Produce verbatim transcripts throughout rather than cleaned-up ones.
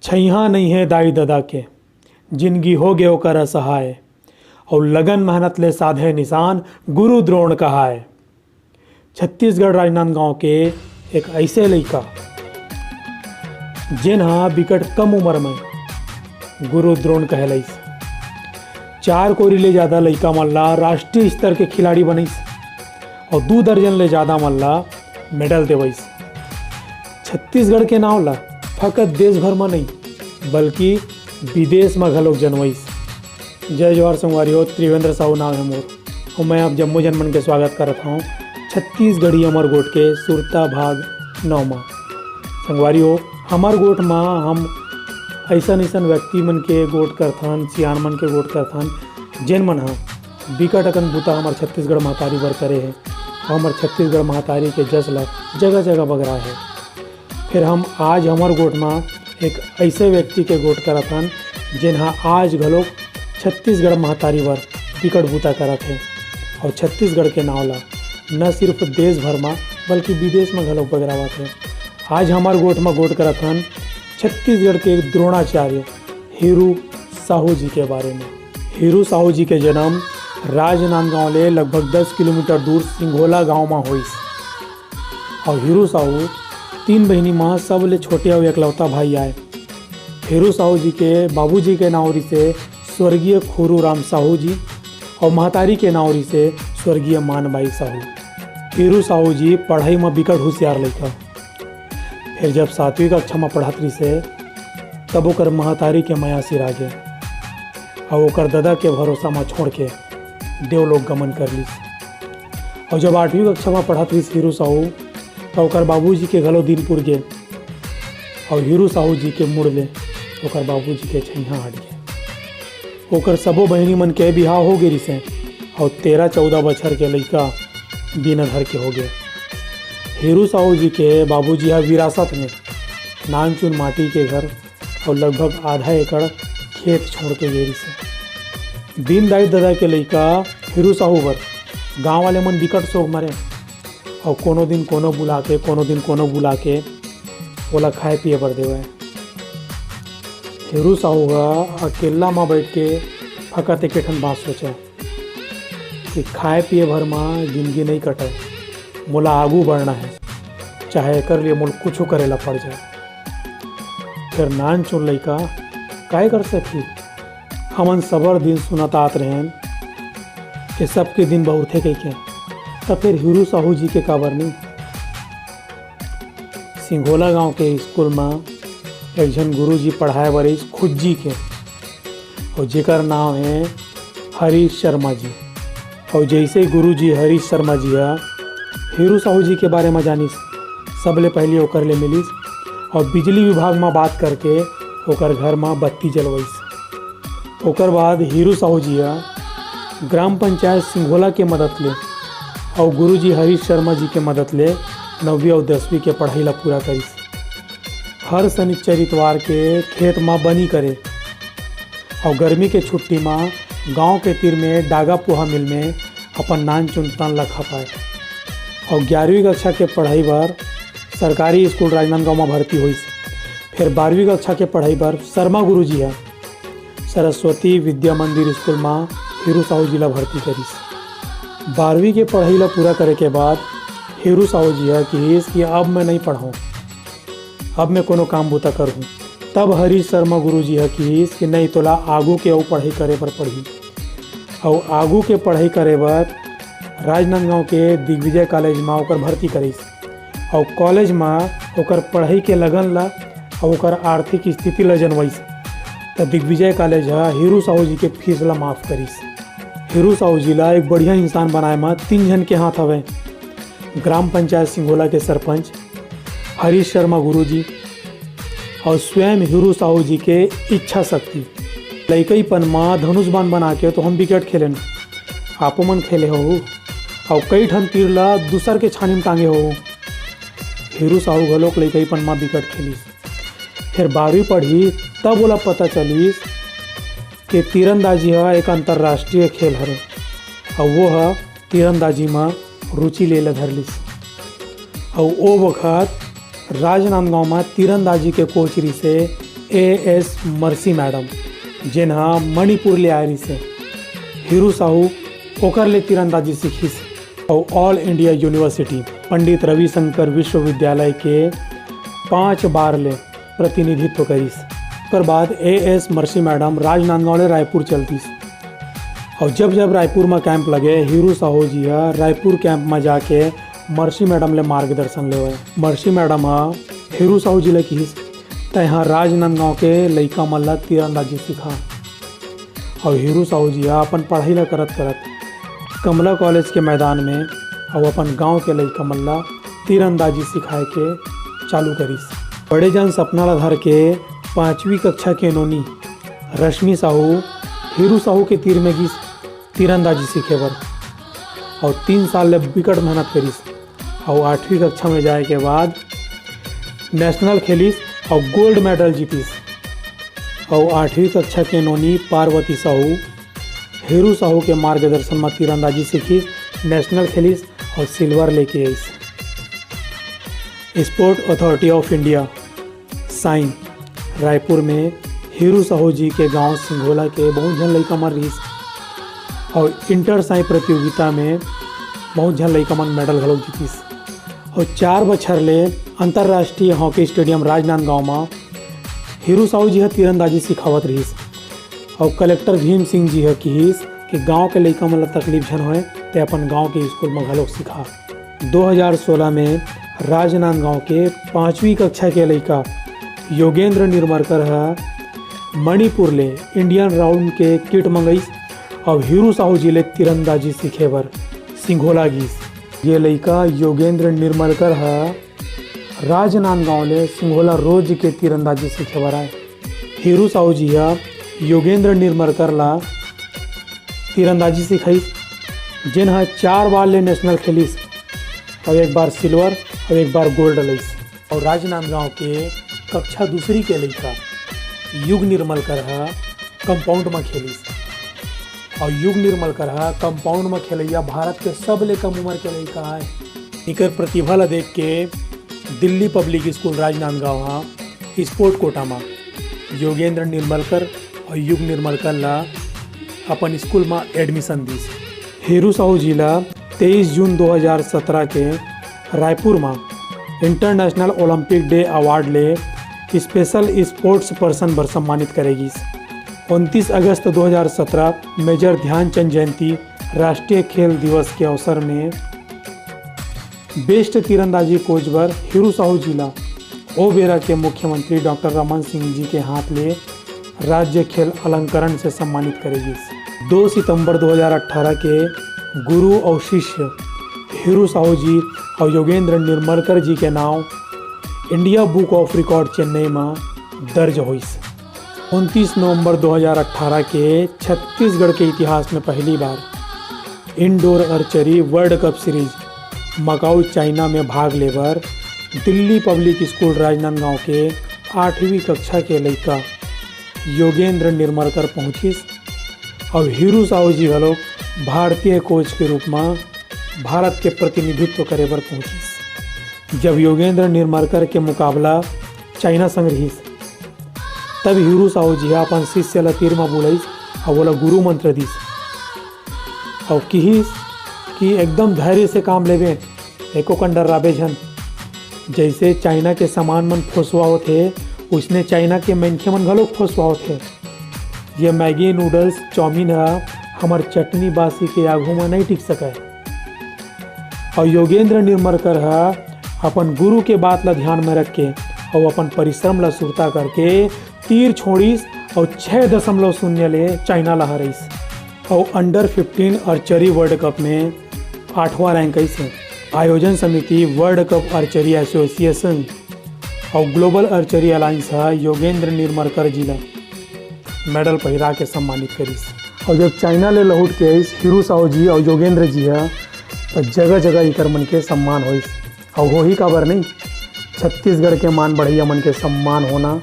छैहा नइ हे दाई ददा के, जिनगी होगे ओकर असहाय। अउ लगन मेहनत ले साधे निसान, गुरु द्रोण कहाय। छत्तीसगढ़ राजनांदगांव के एक अइसे लइका, जेन ह बिकट कम उमर में गुरु द्रोण कहलाइस। चार कोरी ले जादा लइका मन ला राष्ट्रीय स्तर के खिलाड़ी बनइस अउ दू दर्जन ले जादा मन ला मेडल देवइस। छत्तीसगढ़ के नाव ला फकत देश भर म नइ, बल्कि विदेश म घलोक जनवइस। जय जोहार संगवारी हो, त्रिवेंद्र साहू नाव हे मोर, अउ मैं आप जम्मो जन मन के स्वागत करत हौं छत्तीसगढ़ी अमर गोठ के सुरता भाग नौ म। संगवारी हो, हमर गोठ म हम अइसन अइसन व्यक्ति मन के गोठ करथन, सियान मन के गोठ करथन, जेन मन ह बिकट अकन बूता हमर छत्तीसगढ़ महतारी बर करे हे, अउ हमर छत्तीसगढ़ महतारी के जस ल जगह जगह बगराए हे। फेर हम आज हमर गोठ म एक अइसे व्यक्ति के गोठ करत हन, जेन ह आज घलोक छत्तीसगढ़ महतारी बर बिकट बूता करत हे, अउ छत्तीसगढ़ के नाव ल न सिर्फ देश भर म, बल्कि विदेश म घलोक बगरावत हे। आज हमर गोठ म गोठ करत हन छत्तीसगढ़ के एक द्रोणाचार्य हीरू साहू जी के बारे में। हीरू साहू जी के जन्म राजनांदगांव ले लगभग दस किलोमीटर दूर सिंघोला गांव म होइस। अउ हीरू साहू तीन बहिनी म सबले छोटे अउ एकलौता भाई आय। हीरू साहू जी के बाबूजी के नाव रिसे स्वर्गीय खोरू राम साहू जी अउ महतारी के नाव रिसे स्वर्गीय मानबाई साहू। हीरू साहू जी पढ़ाई म बिकट हुसियार लइका। फेर जब सातवीं कक्षा म पढ़त रिसे, तब ओकर महतारी के मया सिरा गे अउ ओकर ददा के भरोसा म छोड़ के देवलोक गमन कर लिस। अउ जब आठवीं कक्षा म पढ़त रिस हीरू साहू, त ओकर बाबूजी के घलो दिन पुर गे अउ हीरू साहू जी के मुड़ ले ओकर बाबूजी के छैहा हट गे। ओकर सबो बहिनी मन के बिहाव हो गे रिसे अउ तेरह चौदह बछर के लइका बिना धर के हो गे। हीरू साहू जी के बाबूजी ह विरासत में नानचुन माटी के घर अउ लगभग आधा एकड़ खेत छोड़ के गे रिसे। बिन दाई ददा के लइका हीरू साहू बर गांव वाले मन बिकट सोग मरे अउ कोनो दिन कोनो बुला के, कोनो दिन कोनो बुला के ओला खाए पिए बर देवय। हीरू साहू ह अकेल्ला म बइठ के फकत एके ठन बात सोचय कि खाए पिए भर म जिनगी नइ कटय, मोला आगू बढ़ना हे, चाहे एकर लिए मोला कुछु करे ला पड़ जाए। फेर नानचुन लइका काय कर सकही? हमन सबर दिन सुनत आत रहेन कि सबके दिन बहुरथे कहिके, त फेर हीरू साहू जी के काबर नहीं? सिंघोला गांव के स्कूल म एक झन गुरुजी पढ़ाए बर आइस खुज्जी के, अउ जेकर नाव हे हरीश शर्मा जी। अउ जइसे ही गुरुजी हरीश शर्मा जी ह हीरू साहू जी के बारे म जानिस, सबले पहिली ओकर ले मिलिस अउ बिजली विभाग म बात करके ओकर घर म बत्ती जलवइस। ओकर बाद हीरू साहू जी ह ग्राम पंचायत सिंघोला के मदद ले अउ गुरुजी हरीश शर्मा जी के मदद ले नौवीं अउ दसवीं के पढ़ाई ला पूरा करिस। हर शनिचर इतवार के खेत म बनी करे अउ गर्मी के छुट्टी म गांव के तीर में डागा पोहा मिल में अपन नानचुन तन ला खपाए। अउ ग्यारहवीं कक्षा के पढ़ाई बर सरकारी स्कूल राजनांदगांव म भर्ती होइस। फेर बारहवीं कक्षा के पढ़ाई बर शर्मा गुरुजी ह सरस्वती विद्या मंदिर स्कूल म हीरू साहू जी ला भर्ती करिस। बारहवीं के पढ़ाई ला पूरा करे के बाद हीरू साहू जी ह किहिस कि अब मैं नइ पढ़हूं, अब मैं कोनो काम बूता करहूं। तब हरीश शर्मा गुरुजी ह किहिस कि नहीं, तोला आगू के अउ पढ़ाई करे बर पड़ही। अउ आगू के पढ़ाई करे बर राजनांदगांव के दिग्विजय कॉलेज म ओकर भर्ती करिस। अउ कॉलेज म ओकर पढ़ाई के लगन ला अउ ओकर आर्थिक स्थिति ला जनवाइस, त दिग्विजय कॉलेज ह हीरू साहू जी के फीस ला माफ करिस। हीरू साहू जी ला एक बढ़िया इंसान बनाए म तीन झन के हाथ हवय, ग्राम पंचायत सिंघोला के सरपंच हरीश शर्मा गुरुजी अउ स्वयं हीरू साहू जी के इच्छा शक्ति। लइकईपन म धनुष बाण बना के तो हम विकेट खेलेन, आपो मन खेले होहू, अउ कई ठन तीर ला दूसर के छानी म टांगे होहू। हीरू साहू घलोक लइकईपन म विकेट खेलिस। फेर बारहवीं पढ़िस, तब ओला पता चलिस कि तीरंदाजी ह एक अंतर्राष्ट्रीय खेल हरे, अउ वो ह तीरंदाजी म रुचि ले ल धर लिस। अउ ओ बखत राजनांदगांव म तीरंदाजी के कोच रिसे ए एस मर्सी मैडम, जेन ह मणिपुर ले आए रिहिस हे। हीरू साहू ओकर ले तीरंदाजी सीखिस अउ all India university Pandit Ravishankar विश्वविद्यालय के पांच बार ले प्रतिनिधित्व करिस। ओकर बाद ए एस मर्सी मैडम राजनांदगांव ले रायपुर चल दिस। अउ जब जब रायपुर म कैंप लगे, हीरू साहू जी ह रायपुर कैंप म जाके मर्सी मैडम ले मार्गदर्शन लेवय। मर्सी मैडम ह हीरू साहू जी ल किहिस, "तैं ह राजनांदगांव के लइका मन ल तीरंदाजी सिखा।" अउ हीरू साहू जी ह अपन पढ़ाई ल करत करत कमला कॉलेज के मैदान में अउ अपन गांव के लइका मन ल तीरंदाजी सिखाए के चालू करिस। बड़े जान सपना ल धर के पांचवी कक्षा के नोनी रश्मि साहू हीरू साहू के तीर में गिस तीरंदाजी सीखे बर, अउ तीन साल ले बिकट मेहनत करिस, अउ आठवीं कक्षा में जाए के बाद नेशनल खेलिस अउ गोल्ड मेडल जीतिस। अउ आठवीं कक्षा के नोनी पार्वती साहू हीरू साहू के मार्गदर्शन म तीरंदाजी सीखिस, नेशनल खेलिस अउ सिल्वर लेके आइस। स्पोर्ट अथॉरिटी ऑफ इंडिया, साइन, रायपुर में हीरू साहू जी के गांव सिंघोला के बहुत झन लइका मन रिहिस, अउ इंटर साई प्रतियोगिता में बहुत झन लइका मन मेडल घलो जीतिस। अउ चार बछर ले अंतर्राष्ट्रीय हॉकी स्टेडियम राजनांदगांव म हीरू साहू जी ह तीरंदाजी सिखावत रिहिस। अउ कलेक्टर भीम सिंह जी ह किहिस कि गांव के लइका मन ल तकलीफ झन होय, ते अपन गांव के स्कूल म घलोक सिखा। दो हज़ार सोलह में राजनांदगांव के पांचवी कक्षा के लइका योगेंद्र निर्मलकर ह मणिपुर ले इंडियन राउंड के किट मंगइस अउ हीरू साहू जी ले तीरंदाजी सीखे बर सिंघोला गिस। ये लइका योगेंद्र निर्मलकर ह राजनांदगांव ले सिंघोला रोज के तीरंदाजी सीखे बर आए। हीरू साहू जी ह योगेंद्र निर्मलकर ला तीरंदाजी सिखाइस, जेन ह चार बार ले नेशनल खेलिस, अउ एक बार सिल्वर अउ एक बार गोल्ड लइस। अउ राजनांदगांव के कक्षा दूसरी के लइका युग निर्मलकर ह कंपाउंड म खेलिस। अउ युग निर्मलकर ह कंपाउंड म खेलइया भारत के सबले कम उम्र के लइका आय। एकर प्रतिभा ल देख के दिल्ली पब्लिक स्कूल राजनांदगांव ह स्पोर्ट कोटा म योगेंद्र निर्मलकर अउ युग निर्मलकर ल अपन स्कूल म एडमिशन दिस। हीरू साहू जी ल तेईस जून दो हज़ार सत्रह के रायपुर म इंटरनेशनल ओलंपिक डे अवार्ड ले स्पेशल स्पोर्ट्स पर्सन बर सम्मानित करे गिस। उनतीस अगस्त दो हज़ार सत्रह मेजर ध्यानचंद जयंती राष्ट्रीय खेल दिवस के अवसर में बेस्ट तीरंदाजी कोच बर हीरू साहू जी ला ओ बेरा के मुख्यमंत्री डॉक्टर रमन सिंह जी के हाथ ले राज्य खेल अलंकरण से सम्मानित करे गिस। दो सितंबर दो हज़ार अठारह के गुरु अउ शिष्य हीरू साहू जी अउ योगेंद्र निर्मलकर जी के नाव India book of record Chennai म दर्ज होइस। उनतीस नवंबर दो हज़ार अठारह के छत्तीसगढ़ के इतिहास में पहली बार indoor archery world cup series Macau, China में भाग लेबर दिल्ली पब्लिक स्कूल राजनांदगांव के आठवीं कक्षा के लइका योगेंद्र निर्मलकर पहुंचिस। अउ हीरू साहू जी घलोक भारतीय कोच के रूप म भारत के प्रतिनिधित्व करे बर पहुंचिस। जब योगेंद्र निर्मलकर के मुकाबला चाइना संग रिहिस, तब हीरू साहू जी ह अपन शिष्य ल तीर म बुलाइस अउ ओला गुरु मंत्र दिस अउ किहिस कि एकदम धैर्य से काम लेबे, एको कन डर्राबे झन। जइसे चाइना के सामान मन फोसवा होथे, उसने चाइना के मनखे मन घलोक फोसवा होथे। ये मैगी नूडल्स, चाउमीन ह हमर चटनी बासी के आघू म नइ टिक सकय। अउ योगेंद्र निर्मलकर ह अपन गुरु के बात ल ध्यान में रख के अउ अपन परिश्रम ल सुरता करके तीर छोड़िस अउ छह दशमलव शून्य ले चाइना ल हरइस अउ under fifteen archery world cup में आठवां रैंक आइस हे। आयोजन समिति वर्ल्ड कप आर्चरी एसोसिएशन अउ ग्लोबल आर्चरी अलायंस ह योगेंद्र निर्मलकर जी ल मेडल पहिरा के सम्मानित करिस। अउ जब चाइना ले लहुट के आइस हीरू साहू जी अउ योगेंद्र जी ह, त जगह-जगह इकर मन के सम्मान होइस। अउ होही काबर नहीं, छत्तीसगढ़ के मान बढ़इया मन के सम्मान होना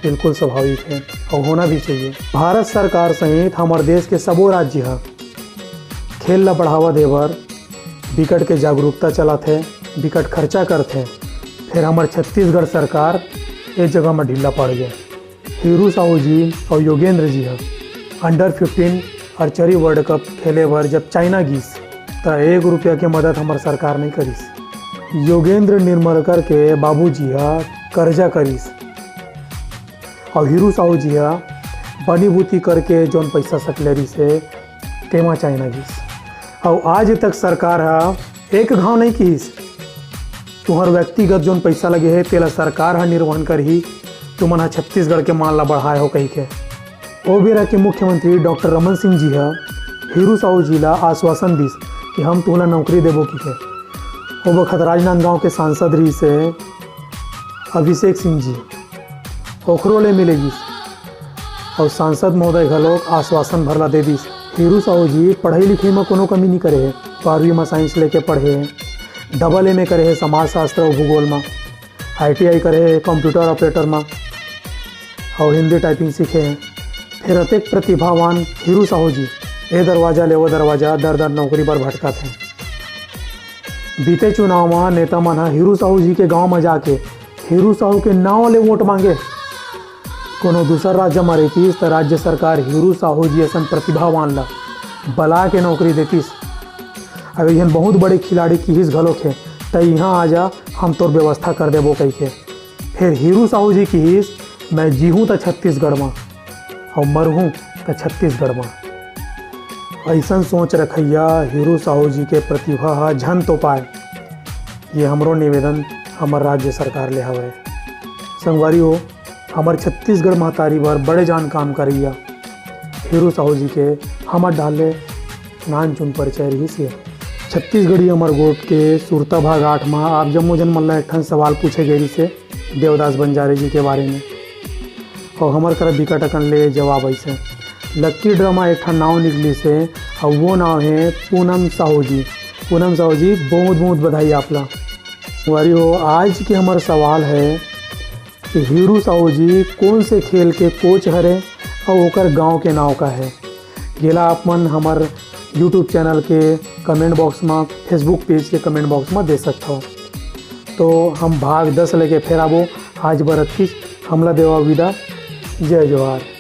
बिल्कुल स्वाभाविक हे अउ होना भी चाहिए। भारत सरकार सहित हमर देश के सबो राज्य ह खेल ल बढ़ावा दे बर बिकट के जागरूकता चलाथे, बिकट खर्चा करथे, फेर हमर छत्तीसगढ़ सरकार ए जगह म ढीला पड़ गे। हीरू साहू जी अउ योगेंद्र जी ह under fifteen archery world cup खेले बर जब चाइना गिस, त एक रुपया के मदद हमर सरकार नइ करिस। योगेंद्र निर्मलकर के बाबूजी ह कर्जा करिस, अउ हीरू साहू जी ह बनी बूती करके जौन पइसा सकले रिहिस हे, तेमा चाइना गिस। अउ आज तक सरकार ह एक घांव नइ किहिस, तुंहर व्यक्तिगत जौन पइसा लगे हे, तेला सरकार ह निर्वहन करही, तुमन ह छत्तीसगढ़ के मान ला बढ़ाए हो कहिके। ओ बेरा के मुख्यमंत्री डॉक्टर रमन सिंह जी ह हीरू साहू जी ला आश्वासन दिस कि हम तुहला नौकरी देबो कहिके। ओ बखत राजनांदगांव के सांसद रिहिस हे अभिषेक सिंह जी, ओखरो ले मिले गिस। अउ सांसद महोदय घलोक आश्वासन भर ला दे दिस। हीरू साहू जी पढ़ई लिखई म कोनो कमी नइ करे हे। बारहवीं म साइंस लेके पढ़े हे, डबल एमए करे हे समाजशास्त्र अउ भूगोल म, आईटीआई करे हे कंप्यूटर ऑपरेटर म, अउ हिंदी टाइपिंग सीखे हे। फेर अतेक प्रतिभावान हीरू साहू जी ए दरवाजा ले ओ दरवाजा, दर दर नौकरी बर भटकत हे। बीते चुनाव म नेता मन ह हीरू साहू जी के गांव म जाके हीरू साहू के नांव ले वोट मांगे। कोनो दूसर राज्य म रहितिस त राज्य सरकार हीरू साहू जी असन प्रतिभावान ल बला के नौकरी देतिस। अगर इहन बहुत बड़े खिलाड़ी किहिस घलोक हे, त इहां आ जा, हम तोर व्यवस्था कर देबो कहिके। फेर हीरू साहू जी किहिस, "मैं जीहूं त छत्तीसगढ़ म, अउ मरहूं त छत्तीसगढ़ म।" अइसन सोच रखइया हीरू साहू जी के प्रतिभा ह झन तो पाए, ये हमरो निवेदन हमर राज्य सरकार ले हवय। संगवारी हो, हमर छत्तीसगढ़ महतारी बर बड़े जान काम करइया हीरू साहू जी के हमर डाले नानचुन परिचय रिहिस हे। छत्तीसगढ़ी अमर गोठ के सुरता भाग आठ म आप जम्मो झन मन ला एक ठन सवाल पूछे गे रिहिस हे देवदास बंजारे जी के बारे में, अउ हमर करा बिकट अकन ले जवाब आइस हे। लक्की ड्रा म एक ठन नांव निकलिस हे, अउ वो नांव हे पूनम साहू जी। पूनम साहू जी, बहुत बहुत बधाई आप ला। संगवारी हो, आज के हमर सवाल हे कि हीरू साहू जी कोन से खेल के कोच हरे अउ ओकर गांव के नांव का हे? जेला आप मन हमर YouTube चैनल के कमेंट बॉक्स म, Facebook पेज के कमेंट बॉक्स म दे सकथव। तो हम भाग दस लेके फेर आबो। आज बर अतकीच, हमला देवा विदा। जय जोहार।